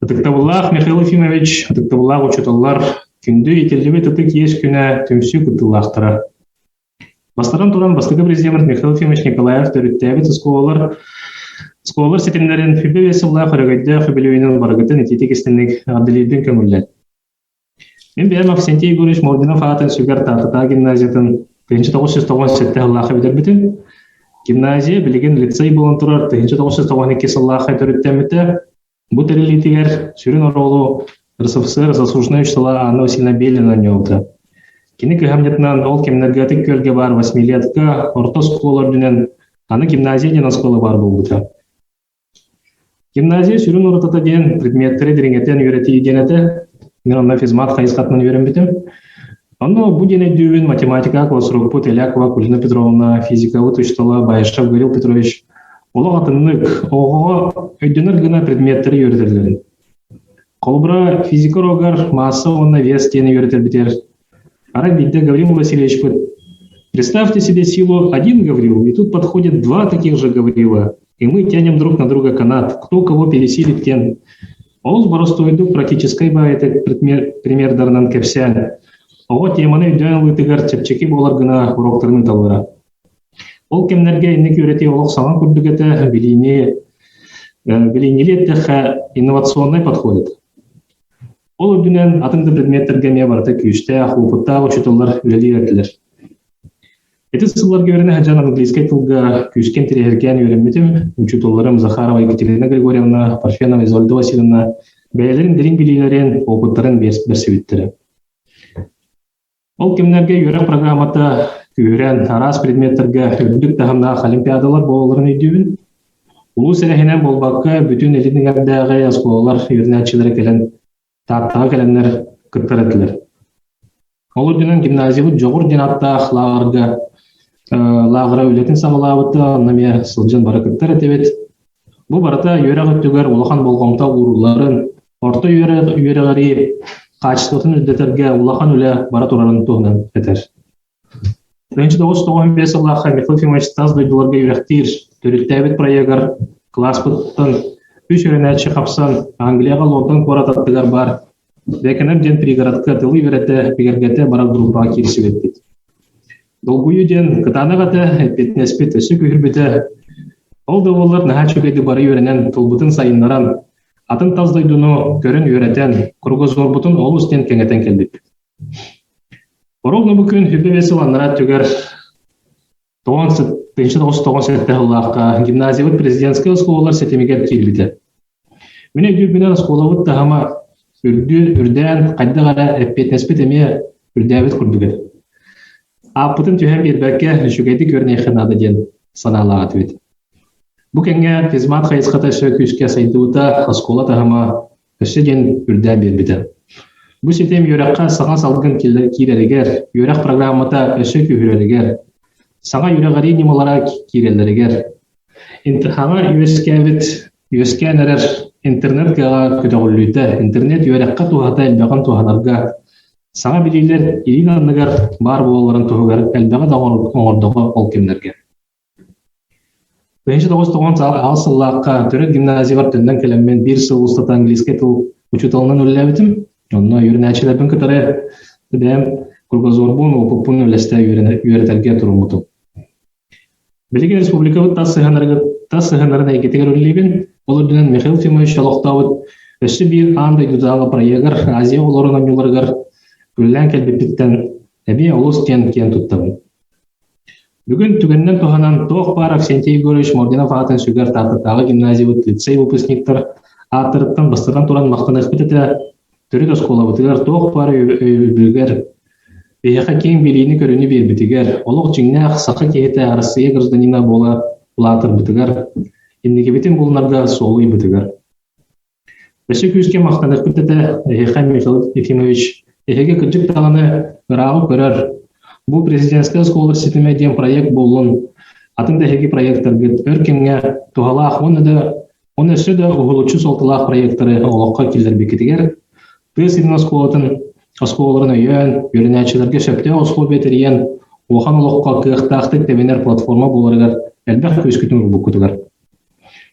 Ытыктабыллаах Михаил Ефимович, ытыктабыллаах учууталлар, күндү итиллибит ытык иэс күнэ түмсүү кыттыылаахтара. Бастатан туран, бастакы президент Михаил Ефимович Николаев төрүттээбит оскуолалар оскуолалар ситимнэрин 25 сыллаах өрөгөйдөөх үбүлүөйүнэн барыгытын итиитик истинник эҕэрдэлиирбин көҥүллэт. Мин бэйэм Авксентий Егорович Мординов аатын сүгэр Таататаа гимназиятын 1997 сыллаахха бүтэрбитим. Гимназия билигин лицей буолан турар 1992 сыллаахха төрүттэммитэ. Бу тэриллиитигэр сүрүн оруолу РСФСР заслуженнай учуутала Анна Васильевна Белина оонньообута. Кини кыһамньытынан ол кэмнэргэ Ытык Күөлгэ баар восьмилетка орто оскуола үрдүнэн аны гимназия диэн оскуола баар буолбута. Гимназия сүрүн уратыта диэн предметтэри дириҥэтэн үөрэтии диэн этэ. Мин онно физмат хайысхатынан үөрэммитим. Онно бу диэн өйдүүбүн математика классрукпут Элякова Кулина Петровна, физикабыт учуутала Баишев Гаврил Петрович олох атыннык, оҕоҕо өйдөнөр гына предметтэри үөрэтэллэрин. Холобура, физика уруогар маасса уонна вес диэни үөрэтэрбитигэр арай биирдэ Гаврил Васильевичпыт «Представьте себе силу один Гаврил, и тут подходит два таких же Гаврила, и мы тянем друг на друга канат, кто кого пересилит, тем». Олус боростуойдук практическай баайытык примердарынан кэпсээн, оҕо теманы өйдөөн ылыытыгар чэпчэки буолар гына уроктарын ыыталлара. Ол кэмнэргэ инник үөрэтии олох саҥа курдук этэ, билиини билиҥҥили эттэххэ, инновационнай подход этэ. Ол үрдүнэн атын да предметтэргэ эмиэ барыта күүстээх, уопуттаах учууталлар үлэлиир этилэр. Ити сылларга үөрэнэ сылдьан английскай тылга күүскэ интэриэһиргээн үөрэммитим. Учууталларым Захарова Екатерина Григорьевна, Парфенова Изольда Васильевна бэйэлэрин дириҥ билиилэрин, уопуттарын бэрсибиттэрэ. Ол кэмнэргэ үөрэх программата күүһүрэн, араас предметтэргэ үрдүк таһымнаах олимпиадалар буолалларын өйдүүбүн. Улуус эрэһинэн буолбакка, бүтүн Илин эҥэрдээҕи оскуолалар үөрэнээччилэрэ кэлэн, Тааттаҕа кэлэннэр кыттар этилэр. Ол үрдүнэн гимназиябыт Дьоҕур диэн ааттаах лааҕырга лааҕыра үлэтин саҕалаабыта, онно эмиэ сылдьан бары кыттар этибит. Бу барыта үөрэх өттүгэр улахан болҕомто уурулларын, орто үөрэҕирии хаачыстыбатын үрдэтэргэ улахан үлэ бара турарын туһунан этэр. 1995 сыллаахха Михаил Ефимович тас дойдуларга үөрэхтиир төрүттээбит проегар кылааспыттан үс үөрэнээччи хапсан Англияҕа Лондон куорат аттыгар баар Бекенем диэн пригородка тылы үөрэтэ, бигэргэтэ барар группаҕа киирсибиппит. Долгуйуу диэн кытаанах этэ, эппиэтинэспит өссө күүһүрбүтэ. Ол да буоллар наһаа үчүгэйдик бары үөрэнэн, тылбытын сайыннаран, атын тас дойдуну көрөн үөрэтэн, кругозорбутун олус диэн кэҥэтэн кэлбиппит. Ровно бу күн 25 сыл анараа өттүгэр 1997 сыллаахха гимназиябыт президентскэй оскуолалар ситимигэр киирбитэ. Мин өйдүүрбүнэн оскуолабыт таһыма үрдүү, үрдээн, хайдах эрэ эппиэтинэспит эмиэ үрдээбит курдук этэ. Ааппытын түһэн биэрбэккэ, үчүгэйдик үөрэниэххэ наада диэн санаалаах этибит. Бу кэмҥэ физмат хайысхата өссө күүскэ сайдыбыта, оскуола таһыма өссө диэн үрдээн биэрбитэ. Бу ситим үөрэххэ саҥа салгын киирэригэр, үөрэх программата өссө күүһүрэригэр, саҥа үөрэҕирии ньымалара киирэллэригэр, Хаҥа үөскээбит, үөскээн эрэр интернет кыаҕа көтөҕүллүүтэ, интернет үөрэххэ туһата элбэҕин туһанарга, саҥа билиилэр илиин анныгар баар буолалларын туһугар элбэҕи да оҥордоҕо ол кэмнэргэ. 1998 сыллаахха төрүт гимназиябар төннөн кэлэммин биир сыл устата английскай тыл учууталынан үлэлээбитим. Онно үөрэнээччилэрбин кытары бэйэм кругозорбун, уопуппун үллэстэ үөрэтэргэ туруммутум. Билигин республикабыт тас сыһыаннарыгар тас сыһыаннарын эйгэтигэр үлэлиибин. Ол үрдүнэн Михаил Ефимович олохтообут өссө биир аан дойдутааҕы проегар Азия оҕолорун оонньууларыгар үлэлээн кэлбиппиттэн эмиэ олус диэн киэн туттабын. Бүгүн түгэнинэн туһанан туох баар Авксентий Егорович Мординов аатын сүгэр Тааттатааҕы гимназиябыт лицей выпускниктар ааттарыттан бастатан туран махтаныахпыт этэ. Төрүт оскуолабытыгар туох баар өйөбүлүгэр Биһиэхэ киэҥ билиини-көрүүнү биэрбитигэр, олох дьиҥнээх саха киһитэ Арассыыйа гражданина буола улаатарбытыгар, инникибитин булунарга суолу ыйбытыгар. Өссө күүскэ махтаныахпыт этэ эһиэхэ Михаил Ефимович, эһиги кырдьык даҕаны ырааҕы көрөр, бу президентскэй оскуолалар ситимэ диэн проект буоллун, атын да эһиги проектаргыт өр кэмҥэ туһалаах уонна да Уонна өссө да уһулуччу суолталаах проектары олоххо киллэрбиккитигэр, тыа сирин оскуолатын оскуолаларын өйөөн, үөрэнээччилэргэ сөптөөх условия тэрийэн, улахан олоххо кыахтаахтык тэбинэр платформа буоларыгар элбэх күүскүтүн уурбуккутугар.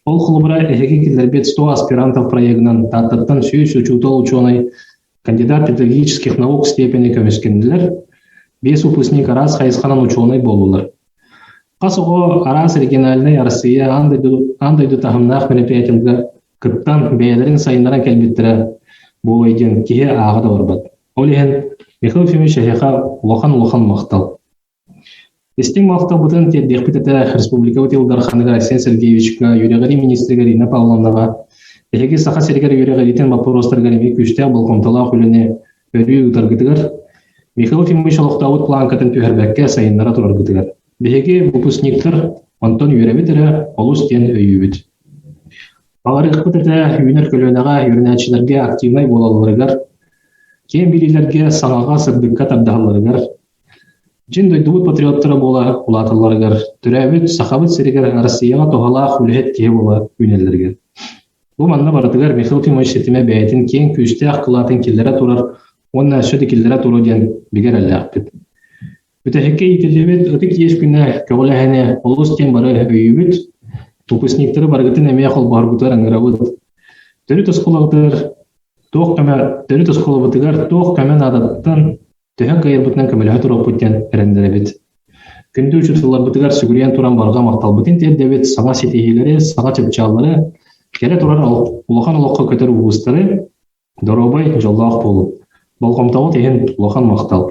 Ол холобура эһиги киллэрбит 100 аспирантов проегынан Тааттаттан 100 учуутал-учуонай кандидат педагогических наук степени көмүскэннилэр, биэс выпускник араас хайысханан учуонай буоллулар. Хас оҕо араас региональнай Арассыыйа аан дойду, аан дойду таһымнаах мероприятиеларга кыттан бэйэлэрин сайыннаран кэлбиттэрэ буолуой диэн киһи ааҕа да барбат. Ол иһин Михаил Ефимович эһиэхэ улахан-улахан махтал. Истиҥ махталбытын тиэрдиэхпит этэ Республикабыт Ил Дарханыгар Айсен Сергеевичка, үөрэҕирии министригэр Инна Павловнаҕа, эһиги Саха сиригэр үөрэҕириитин боппуруостарыгар эмиэ күүстээх болҕомтолоох үлэни өрүү ыытаргытыгар, Михаил Ефимович олохтообут планкатын түһэрбэккэ сайыннара тураргытыгар. Биһиги выпускниктар онтон үөрэбит эрэ, олус диэн өйүүбүт. Баҕарыахпыт этэ үүнэр көлүөнэҕэ үөрэнээччилэргэ активнай буолалларыгар, киэҥ билиилэргэ, саҥаҕа, сырдыкка тардыһалларыгар, Дьиҥ дойдубут патриоттара буола улааталларыгар, төрөөбүт Сахабыт сиригэр Россияҕа туһалаах үлэһит киһи буола үүнэллэригэр. Бу манна барытыгар Михаил Ефимович ситимэ бэйэтин киэҥ күүстээх кылаатын киллэрэ турар уонна өссө да киллэрэ туруо диэн бигэ эрэллээхпит. Бүтэһиккэ иитиллибит ытык иэс күнэ көҕүлээһини олус диэн бары өйүүбүт, выпускниктары барыгытын эмиэ холбоһоргутугар ыҥырабыт. Төрүт оскуолабытыгар туох көмө төрүт оскуолабытыгар туох көмө наадатыттан төһө кыайарбытынан көмөлөһө туруохпут диэн эрэннэрэбит. Күндү учууталларбытыгар сүгүрүйэн туран барҕа махталбытын тиэрдэбит, саҥа ситиһиилэри, саҥа чыпчааллары, кэлэ турар улахан олоххо көтөр улуустары, доруобай, дьоллоох буолун. Болҕомтоҕут иһин улахан махтал.